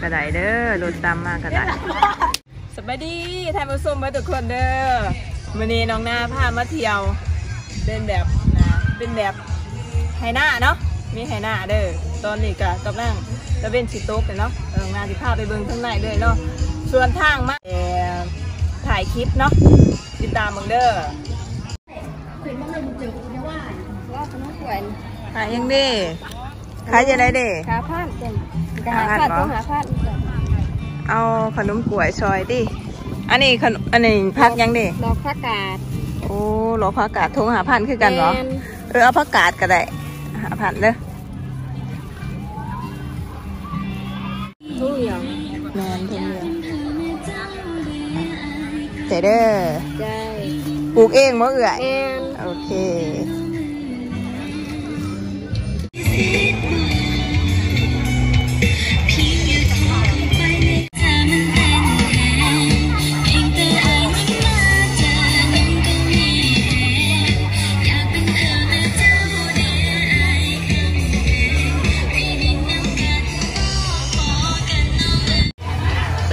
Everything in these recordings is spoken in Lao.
ກໍໄດ້ເດີ ລົດຕາມມາກໍໄດ້. ສະບາຍດີທ່ານຜູ້ຊົມເບິດທຸກຄົນເດີ. ມື້ນີ້ນ້ອງນາພາມາທ່ຽວ ເປັນແບບ ອ່າ ເປັນແບບໄຮ່ນາເນາະ ມີໄຮ່ນາເດີ. ຕອນນີ້ກໍກຳລັງຕາເວັນຊິຕົກແລ້ວເນາະ. ນ້ອງນາຊິພາໄປເບິ່ງທາງໃນເລີຍເນາະ ສ່ວນທາງມາ ແຕ່ຖ່າຍຄລິບເນາະ ຕິດຕາມເບິ່ງເດີ. ຂາຍຫຍັງເດ້? ຂາຍຈັ່ງໃດເດ້? ຫ້າພັນ ຫ້າພັນ ເອົາຂະໜົມກ້ວຍຊ່ອຍຕິ. ອັນນີ້ຂະໜົມ ອັນນີ້ຜັກຫຍັງເດ້? ດອກຜັກກາດ. ໂອ້ ດອກຜັກກາດ ຖົງຫ້າພັນຄືກັນບໍ? ແມ່ນ. ເອີ ເອົາຜັກກາດກໍໄດ້ ຫ້າພັນເດີ. ທຸງດຽວ. ແມ່ນ ທຸງດຽວ. ໃຈເດີ. ໃຈ. ປູກເອງບໍ່ເອື້ອຍ? ແມ່ນ. ໂອເຄ.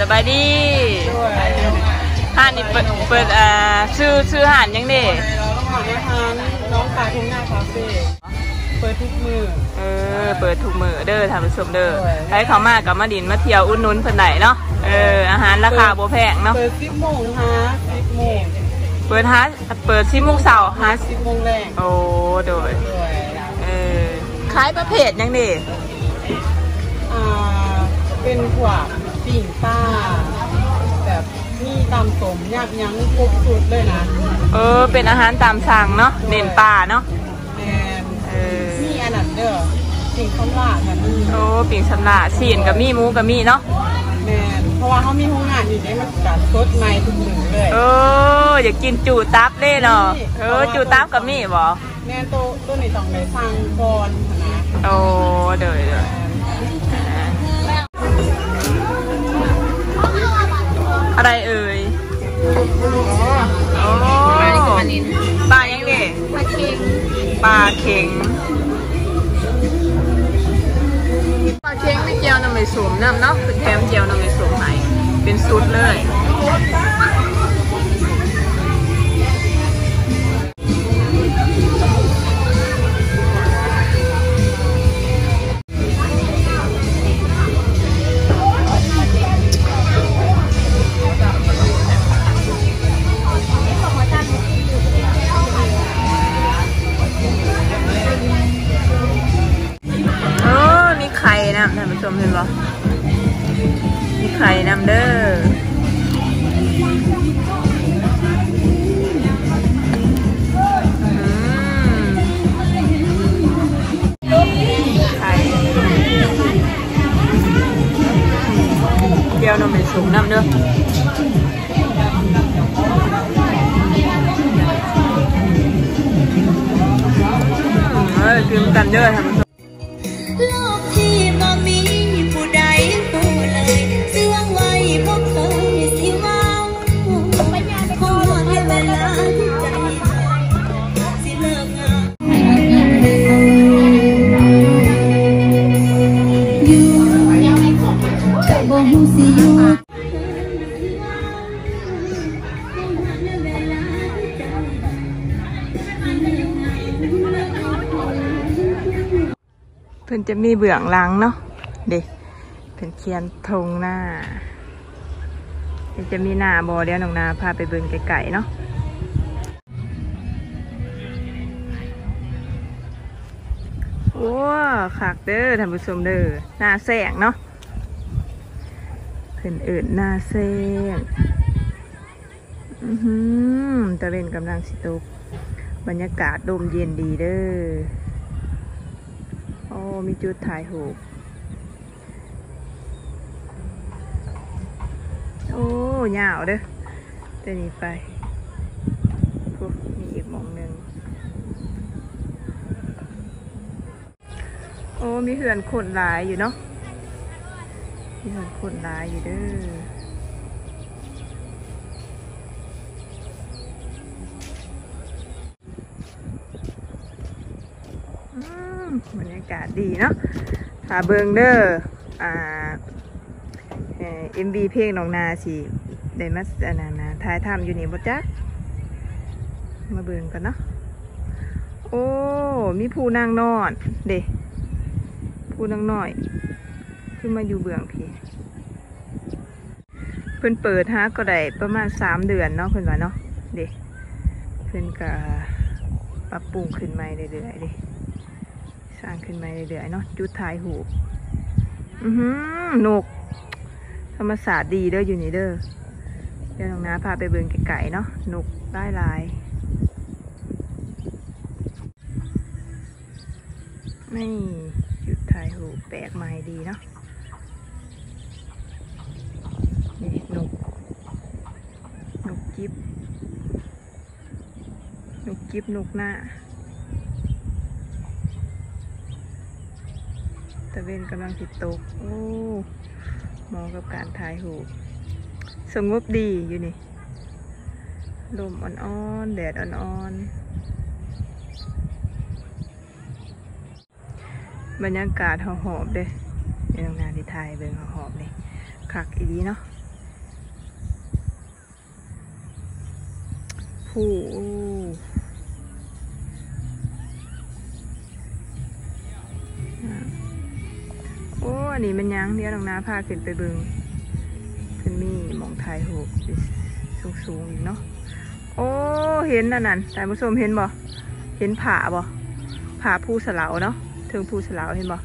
ສະບາຍດີ. ໂດຍ. ຮ້ານນີ້ເປີດ ເປີດ ອ່າ ຊື່ ຊື່ຮ້ານຫຍັງເດ້? ຮ້ານອາຫານນ້ອງປາທົ່ງນາຄາເຟ ເປີດທຸກມື້. ເອີ ເປີດທຸກມື້ເດີທ່ານຜູ້ຊົມເດີ. ໂດຍ. ໃຜເຂົ້າມາກໍມາຫຼິ້ນມາທ່ຽວອຸດໜູນເພິ່ນໄດ້ເນາະ. ເອີ ອາຫານລາຄາບໍ່ແພງເນາະ. ເປີດສິບໂມງຫາສິບໂມງ. ເປີດຫາ ເປີດສິບໂມງເຊົ້າຫາສິບໂມງແລງ. ໂອ້ ໂດຍ ໂດຍ. ເອີ ຂາຍປະເພດຫຍັງເດ້? ອ່າ ເປັນພວກປີ້ງປາ ແບບມີຕຳສົ້ມ ຍຳຫຍັງ ມີຄົບຊຸດເລີຍນະ. ເອີ ເປັນອາຫານຕາມສັ່ງເນາະ. ໂດຍ. ເນັ້ນປາເນາະ. ແມ່ນ. ເອີ ມີອັນນັ້ນເດີ ປີ້ງສຳລະກໍມີ. ໂອ້ ປີ້ງສຳລະ ຊີ້ນກໍມີ ໝູກໍມີເນາະ. ແມ່ນ ເພາະວ່າເຮົາມີໂຮງງານນີ້ເດ້ ມັນກໍສົດໃໝ່ທຸກມື້ເລີຍ. ໂອ້ ຢາກກິນຈູຕັບເດ້ເນາະ. ມີ. ເອີ ຈູຕັບກໍມີບໍ? ແມ່ນ. ໂຕ ໂຕນີ້ຕ້ອງໄດ້ສັ່ງກ່ອນນະ. ໂອ້ ໂດຍ ໂດຍ. ແມ່ນ. ອາ ອາໄລເອີຍ? ໂອ້ ປາຫຍັງເດ້? ປາເຄັງ. ປາເຄັງ ປາເຄັງ ມີແຈ່ວໜໍ່ໄມ້ສົ້ມນຳເນາະ. ເພິ່ນແຖມແຈ່ວໜໍ່ໄມ້ສົ້ມໃຫ້ເປັນຊຸດເລີຍ. ເອີ ມີໄຂ່ນຳ ທ່ານຜູ້ຊົມເຫັນບໍ່? ມີໄຂ່ນຳເດີ. ອືມ ໄຂ່ ແຈ່ວໜໍ່ໄມ້ສົ້ມນຳເດີ. ເອີ ຕື່ມກັນເດີທ່ານຜູ້ຊົມ. ໂລກທີ່ບໍ່ມີຜູ້ໃດຮູ້ເລີຍ ເຊື່ອງໄວ້ບໍ່ເຄີຍຊິເວົ້າ ຄົງຮອດແຕ່ເວລາທີ່ໃຈເຮົາຊິເລີກງານ ຢູ່ ບໍ່ຮູ້ຊິຢູ່. ເພິ່ນຈະມີເບື້ອງຫຼັງເນາະ ເດ້ ເພິ່ນຂຽນທົ່ງນາ ເພິ່ນຈະມີນາບໍ່ ດຽວນ້ອງນາພາໄປເບິ່ງໃກ້ໆເນາະ. ໂອ້ ຄັກເດີທ່ານຜູ້ຊົມເດີ ນາແຊງເນາະ ເພິ່ນເອີ້ນນາແຊງ. ອືມ ຕາເວັນກຳລັງຊິຕົກ ບັນຍາກາດລົມເຢັນດີເດີ. ໂອ້ ມີຈຸດຖ່າຍຮູບ. ໂອ້ ຍາວເດີ ແຕ່ນີ້ໄປ ໂອ້ ມີອີກໝ່ອງໜຶ່ງ. ໂອ້ ມີເຮືອນຄົນຫຼາຍຢູ່ເນາະ ມີເຮືອນຄົນຫຼາຍຢູ່ເດີ. ອືມ ບັນຍາກາດດີເນາະ ຖ້າເບິ່ງເດີ ອ່າ ເອັມວີເພງນ້ອງນາຊິໄດ້ມາ ອັນນັ້ນນະ ຖ່າຍທຳຢູ່ນີ້ບໍ່ຈັກ ມາເບິ່ງກ່ອນເນາະ. ໂອ້ ມີພູນາງນອນເດ້ ພູນາງນ້ອຍ ຄືມາຢູ່ເບື້ອງພີ້. ເພິ່ນເປີດຫາກໍໄດ້ປະມານສາມເດືອນເນາະ ເພິ່ນວ່າເນາະ ເດ້ ເພິ່ນກະປັບປຸງຂຶ້ນໃໝ່ເລື້ອຍໆເດ້ ສ້າງຂຶ້ນໃໝ່ເລື້ອຍໆເນາະ ຈຸດຖ່າຍຮູບ. ອືຫື ນົກ ທຳມະຊາດດີເດີຢູ່ນີ້ເດີ. ດຽວນ້ອງນາພາໄປເບິ່ງໃກ້ໆເນາະ ນົກຫຼາຍໆ. ນີ້ ຈຸດຖ່າຍຮູບແປກໃໝ່ດີເນາະ. ນີ້ນົກ ນົກຈິບ ນົກຈິບ ນົກໜ້າ. ຕາເວັນກຳລັງຊິຕົກ. ໂອ້ ເໝາະກັບການຖ່າຍຮູບ ສະຫງົບດີຢູ່ນີ້ ລົມອ່ອນໆ ແດດອ່ອນໆ. ບັນຍາກາດຮອບໆເດ້ ດຽວນ້ອງນາຊິຖ່າຍເບິ່ງຮອບໆນີ້ ຄັກອີ່ຫຼີເນາະ. ພູ ໂອ້ ອັນນີ້ແມ່ນຫຍັງ? ດຽວນ້ອງນາພາຂຶ້ນໄປເບິ່ງ ເພິ່ນມີໝ່ອງຖ່າຍຮູບສູງໆອີກເນາະ. ໂອ້ ເຫັນອັນນັ້ນ ທ່ານຜູ້ຊົມເຫັນບໍ່? ເຫັນຜາບໍ່? ຜາພູສະເຫຼົາເນາະ ເທິງພູສະເຫຼົາເຫັນບໍ່?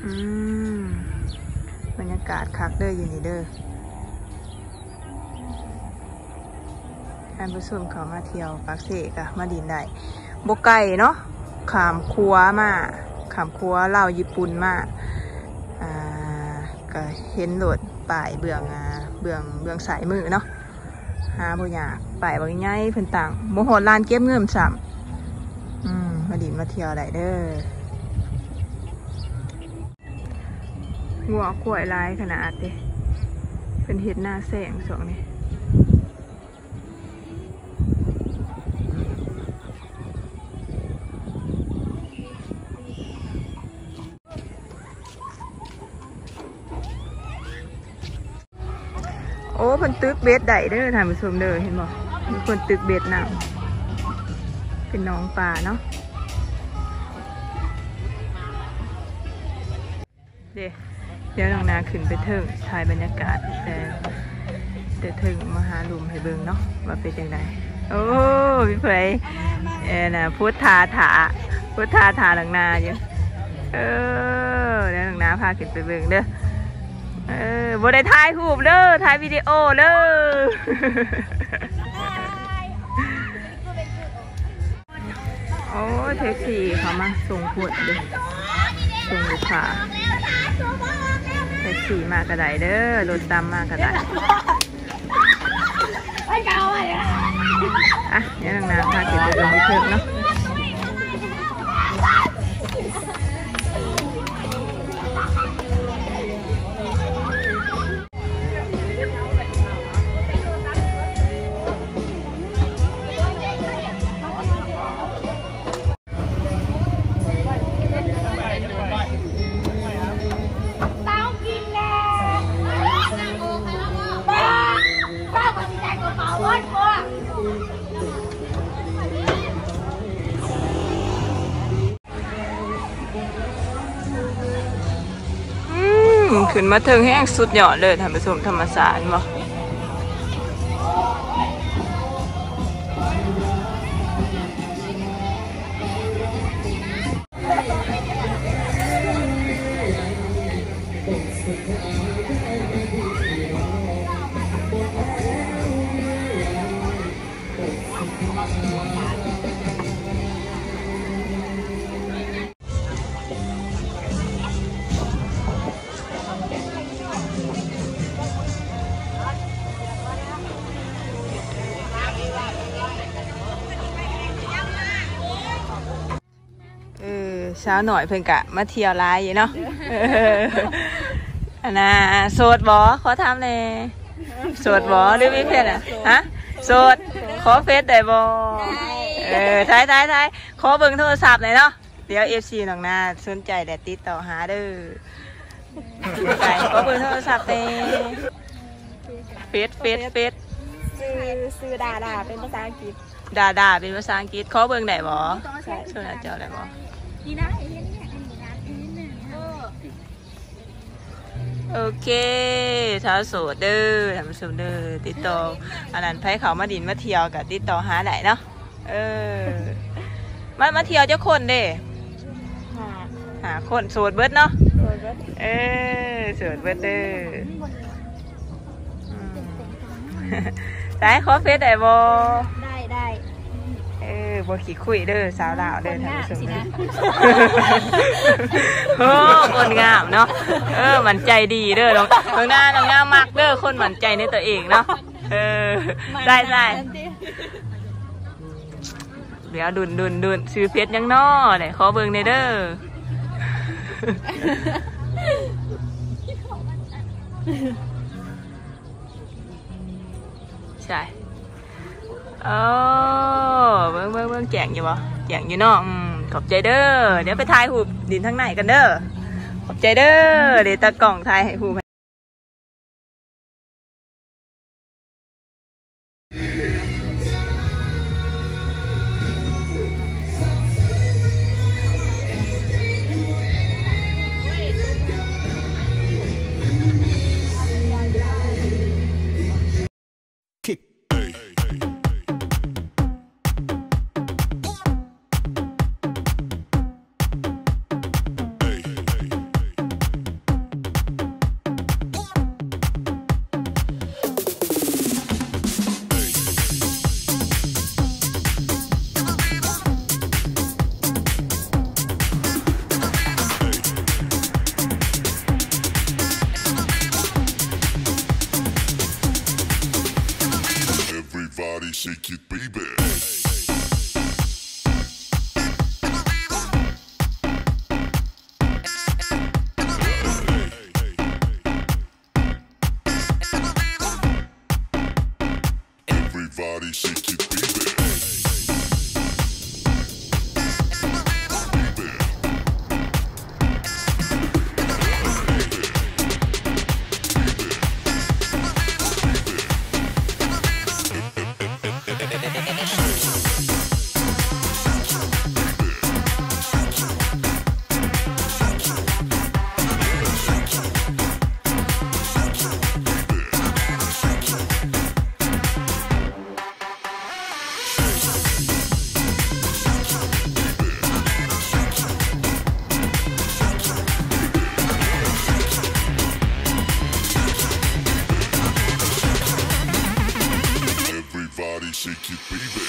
ອືມ ບັນຍາກາດຄັກເດີຢູ່ນີ້ເດີ. ທ່ານຜູ້ຊົມເຂົ້າມາທ່ຽວປາກເຊກະມາຫຼິ້ນໄດ້ ບໍ່ໄກເນາະ ຂ້າມຂົວມາ ຂ້າມຂົວລາວຍີ່ປຸ່ນມາ ອ່າ ກະເຫັນໂລດ ປ້າຍເບື້ອງ ອ່າ ເບື້ອງ ເບື້ອງຊ້າຍມືເນາະ ຫາບໍ່ຍາກ ປ້າຍບັກໃຫຍ່ເພິ່ນຕັ້ງ ບໍ່ຮອດລານເກັບເງິນຊ້ຳ. ອືມ ມາຫຼິ້ນມາທ່ຽວໄດ້ເດີ. ງົວຄວາຍຫຼາຍຂະໜາດເດ ເພິ່ນເຮັດນາແຊງຊ່ວງນີ້. ໂອ້ ເພິ່ນຕຶກເບັດໄດ້ເດີທ່ານຜູ້ຊົມເດີ ເຫັນບໍ່? ມີຄົນຕຶກເບັດນຳ ເປັນໜອງປາເນາະ ເດ້. ດຽວນ້ອງນາຂຶ້ນໄປເທິງ ຖ່າຍບັນຍາກາດແຕ່ ແຕ່ເທິງມະຫາລົມໃຫ້ເບິ່ງເນາະ ວ່າເປັນຈັ່ງໃດ. ໂອ້ ມີໃຜ ເອີ ນະ ໂພສທ່າຖ້າ ໂພສທ່າຖ້ານ້ອງນາຢູ່. ເອີ ດຽວນ້ອງນາພາຂຶ້ນໄປເບິ່ງເດີ. ເອີ ບໍ່ໄດ້ຖ່າຍຮູບເດີ ຖ່າຍວິດີໂອເດີ. ໂອ້ຍ ແທັກຊີເຂົາມາສົ່ງຄົນເດີ ສົ່ງລູກຄ້າ ແທັກຊີມາກະໄດ້ເດີ ລົດຕຳມາກະໄດ້. ອ່ະ ດຽວນ້ອງນາພາຂຶ້ນໄປເບິ່ງຢູ່ເທິງເນາະ. ອືມ ຂຶ້ນມາເທິງແຮງສຸດຍອດເລີຍທ່ານຜູ້ຊົມ ທຳມະຊາດເຫັນບໍ່? ເອີ ສາວນ້ອຍເພິ່ນກະມາທ່ຽວຫຼາຍຢູ່ເນາະ. ອັນນ່າ ໂສດບໍ່? ຂໍຖາມແດ່ ໂສດບໍ່ ຫຼືມີແຟນລະ? ຮະ ໂສດ ຂໍເຟສໄດ້ບໍ່? ເອີ ຖ່າຍໆໆ ຂໍເບິ່ງໂທລະສັບແດ່ເນາະ. ດຽວເອັຟຊີນ້ອງນາສົນໃຈແລ້ວຕິດຕໍ່ຫາເດີ. ໃສ ຂໍເບິ່ງໂທລະສັບແດ່. ເຟສ ເຟສ ເຟສ ຊື່ ຊື່ດາດາ ເປັນພາສາອັງກິດ. ດາດາ ເປັນພາສາອັງກິດ. ຂໍເບິ່ງໄດ້ບໍ່? ໃຊ່. ໂຊໜ້າຈໍໄດ້ບໍ່? ນີ້ນະ ເຫັນ ເຫັນ ເຫັນ ເຫັນ ເອີ. ໂອເຄ ສາວໂສດເດີ ທ່ານຜູ້ຊົມເດີ ຕິດຕໍ່ ອັນນັ້ນ ໃຜເຂົ້າມາດິນມາທ່ຽວກໍຕິດຕໍ່ຫາໄດ້ເນາະ. ເອີ ມາ ມາທ່ຽວຈັກຄົນເດ້? ຫ້າ ຫ້າຄົນ. ໂສດເບິດເນາະ? ໂສດເບິດ. ເອີ ໂສດເບິດເດີ. ອືມ ໃສ ຂໍເຟສໄດ້ບໍ່? ໄດ້ ໄດ້. ເອີ ບໍ່ຂີ້ຄຸຍເດີ ສາວລາວເດີ ທ່ານຜູ້ຊົມເດີ. ໂອ້ ຄົນງາມເນາະ. ເອີ ໝັ້ນໃຈດີເດີ ນ້ອງ ນ້ອງນາ ນ້ອງນາມັກເດີ ຄົນໝັ້ນໃຈໃນຕົວເອງເນາະ. ເອີ ໃຊ່ ໃຊ່. ດຽວດຸນ ດຸນ ດຸນ ຊື່ເຟສຫຍັງນໍ? ໄດ້ ຂໍເບິ່ງແດ່ເດີ. ໃຊ່. ໂອ້ ເບິ່ງ ເບິ່ງ ເບິ່ງ ແຈ້ງຢູ່ບໍ່? ແຈ້ງຢູ່ເນາະ. ອືມ ຂອບໃຈເດີ. ດຽວໄປຖ່າຍຮູບດິນທາງໃນກັນເດີ. ຂອບໃຈເດີ. ດຽວຕາກ້ອງຖ່າຍໃຫ້ຮູບ. Everybody shake it, baby. Everybody shake it, baby. Baby. Everybody shake it, baby.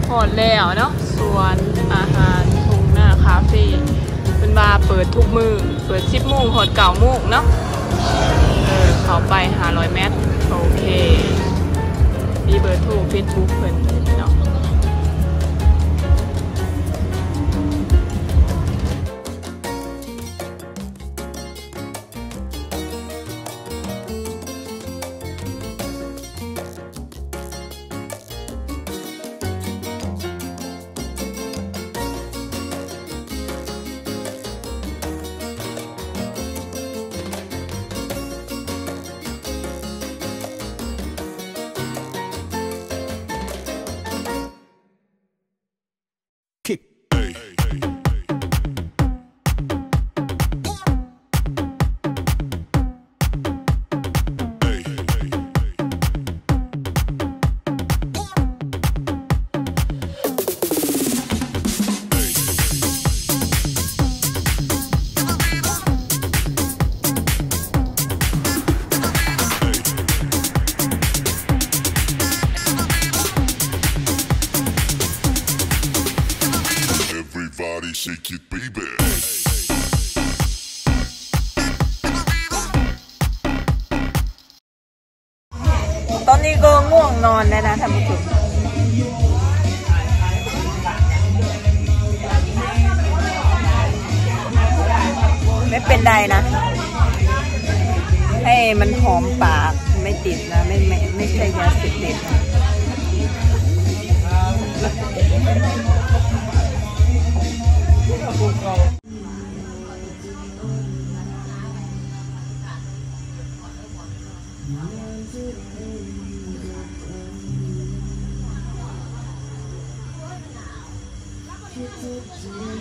ຮອດແລ້ວເນາະ ສວນອາຫານທົ່ງນາຄາເຟ ເພິ່ນວ່າເປີດທຸກມື້ ເປີດສິບໂມງຮອດເກົ້າໂມງເນາະ. ເອີ ເຂົ້າໄປຫ້າຮ້ອຍແມັດ. ໂອເຄ ມີເບີໂທເຟສບຸກເພິ່ນເນາະ. ນອນແລ້ວນະທ່ານຜູ້ຊົມ. ໄມ່ເປັນໄດນະ ໃຫ້ມັນຫອມປາກ ໄມ່ຕິດນະ ໄມ່ ໄມ່ ໄມ່ໃຊ້ຢາເສບຕິດນະ.